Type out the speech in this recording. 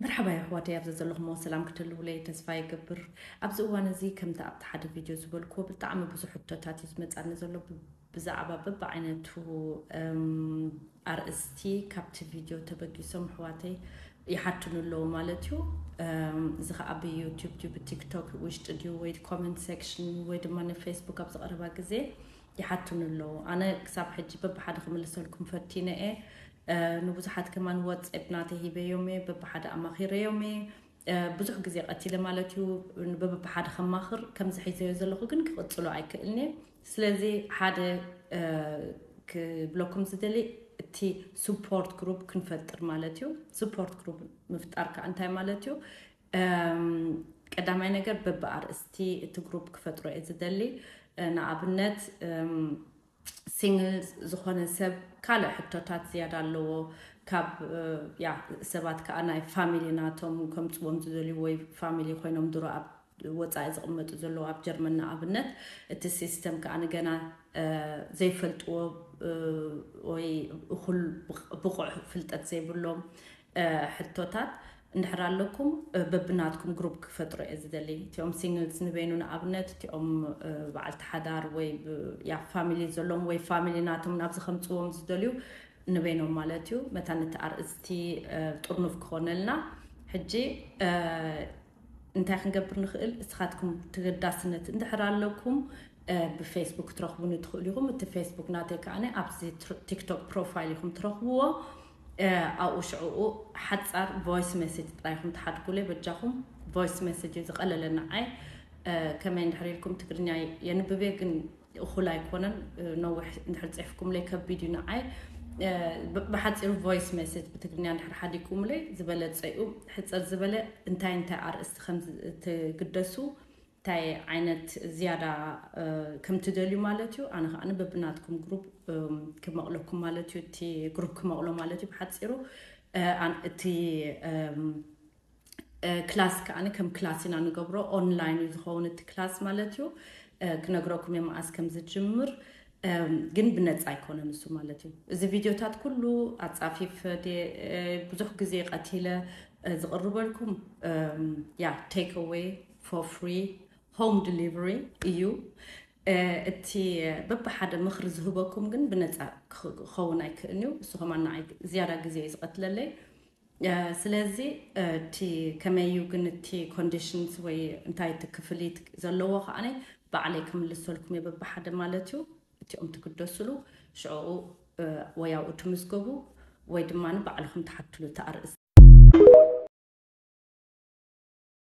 መርሓባ የሕዋተይ፣ ኣብዚ ዘለኹሞ ሰላም ክትህልውለይ ተስፋ ይገብር። ኣብዚ እዋን እዚ ከምቲ ኣብቲ ሓደ ቪድዮ ዝበልኩዎ ብጣዕሚ ብዙሕ ሕቶታት እዩ ዝመጻኒ ዘሎ ብ- ብዛዕባ በብዓይነቱ እም፣ ኣርእስቲ ካብቲ ቪድዮ ተበጊሶም ኣሕዋተይ ይሓቱኒ ኣለዉ ማለት እዩ። እም፣ እዚ ኸዓ ብዩቲዩብ ድዩ ብቲክቶክ ውሽጢ ድዩ ወይ ኮመንት ሴክሽን ወይ ድማ ንፌስቡክ ኣብ ዝቐረባ ግዜ ይሓቱኒ ኣለዉ። ኣነ ክሳብ ሕጂ በብሓደ ክምልሰልኩም ፈቲነ እየ። ንብዙሓት ከማን ወትስኣፕ ናተይ ሂበዮም እየ፣ በብሓደ ኣማኺረዮም እየ። ብዙሕ ግዜ ቀቲለ ማለት እዩ። በብሓደ ከማኽር ከምዚ ሒዘዮ ዘለኹ ግን ክቕፅሎ ኣይክእልን እየ። ስለዚ ሓደ ክብለኩም ዝደሊ እቲ ስፖርት ግሩፕ ክንፈጥር ማለት እዩ። ስፖርት ግሩፕ ምፍጣር ከዓ እንታይ ማለት እዩ? ቀዳማይ ነገር በብኣርእስቲ እቲ ግሩፕ ክፈጥሮ እየ ዝደሊ። ንኣብነት ሲንግል ዝኾነ ሰብ ካልእ ሕቶታት ዝያዳ ኣለዎ። ካብ ያ ሰባት ከዓ ናይ ፋሚሊ ናቶም ከምፅዎም ዝደልዩ ወይ ፋሚሊ ኮይኖም ድሮ ኣብ ወፃኢ ዝቕመጡ ዘለዉ ኣብ ጀርመን ንኣብነት እቲ ሲስተም ከዓ ንገና ዘይፈልጥዎ ወይ እኹል ብቑዕ ፍልጠት ዘይብሎም ሕቶታት እንድሕር ኣለኩም በብናትኩም ግሩፕ ክፈጥሮ እየ ዝደሊ። እቲኦም ሲንግልስ ንበይኑ ንኣብነት እቲኦም በዓልቲ ሓዳር ወይ ያ ፋሚሊ ዘለዎም ወይ ፋሚሊ ናቶም ናብዚ ከምፅዎም ዝደልዩ ንበይኖም ማለት እዩ። መታን እቲ ኣርእስቲ ጥርኑፍ ክኾነልና ሕጂ እንታይ ክንገብር ንኽእል? እስኻትኩም ተገዳስነት እንድሕር ኣለኩም ብፌስቡክ ክትረኽቡኒ ትኽእሉ ኢኹም። እቲ ፌስቡክ ናተይ ከዓ ኣብዚ ቲክቶክ ፕሮፋይል ኢኹም ትረኽብዎ። ኣብኡ ሽዕኡ ሓፃር ቮይስ ሜሴጅ ጥራይ ኢኹም ትሓድጉለይ በጃኹም። ቮይስ ሜሴጅ እዩ ዝቐለለ ንዓይ። ከመይ እንድሕር ኢልኩም ትግርኛ የንብብ እየ ግን እኹል ኣይኮነን። ነዊሕ እንድሕር ፅሒፍኩምለይ ከቢድ እዩ ንዓይ። ብሓፂሩ ቮይስ ሜሴጅ ብትግርኛ እንድሕር ሓዲግኩምለይ ዝበለፀ እዩ። ሕፅር ዝበለ እንታይ እንታይ ኣርእስቲ ከም ትግደሱ እንታይ ዓይነት ዝያዳ ከም ትደልዩ ማለት እዩ። ኣነ ከዓ በብናትኩም ግሩፕ ክመቕለኩም ማለት እዩ። እቲ ግሩፕ ክመቕሎ ማለት እዩ ብሓፂሩ። እቲ ክላስ ከዓ ከም ክላስ ኢና ንገብሮ። ኦንላይን እዩ ዝኸውን እቲ ክላስ ማለት እዩ። ክነግረኩም እየ መዓስ ከም ዝጅምር። ግን ብነፃ ኣይኮነን እሱ ማለት እዩ። እዚ ቪድዮታት ኩሉ ኣፃፊፍ ብዙሕ ግዜ ቀቲለ ዝቕርበልኩም ያ take away for free home delivery እዩ። እቲ በብሓደ ምኽሪ ዝህበኩም ግን ብነፃ ክኸውን ኣይክእልን እዩ። እሱ ከማን ንዓይ ዝያዳ ግዜ እዩ ዝቐትለለይ። ስለዚ እቲ ከመይ እዩ ግን እቲ ኮንዲሽንስ ወይ እንታይ እቲ ክፍሊት ዘለዎ ከዓ ባዕለይ ክምልሰልኩም እየ በብሓደ ማለት እዩ። እቲኦም ትግደስሉ ሽዕኡ ወይ ኣብኡ ትምዝገቡ ወይ ድማ ባዕልኹም ትሓትሉ እቲ ኣርእስቲ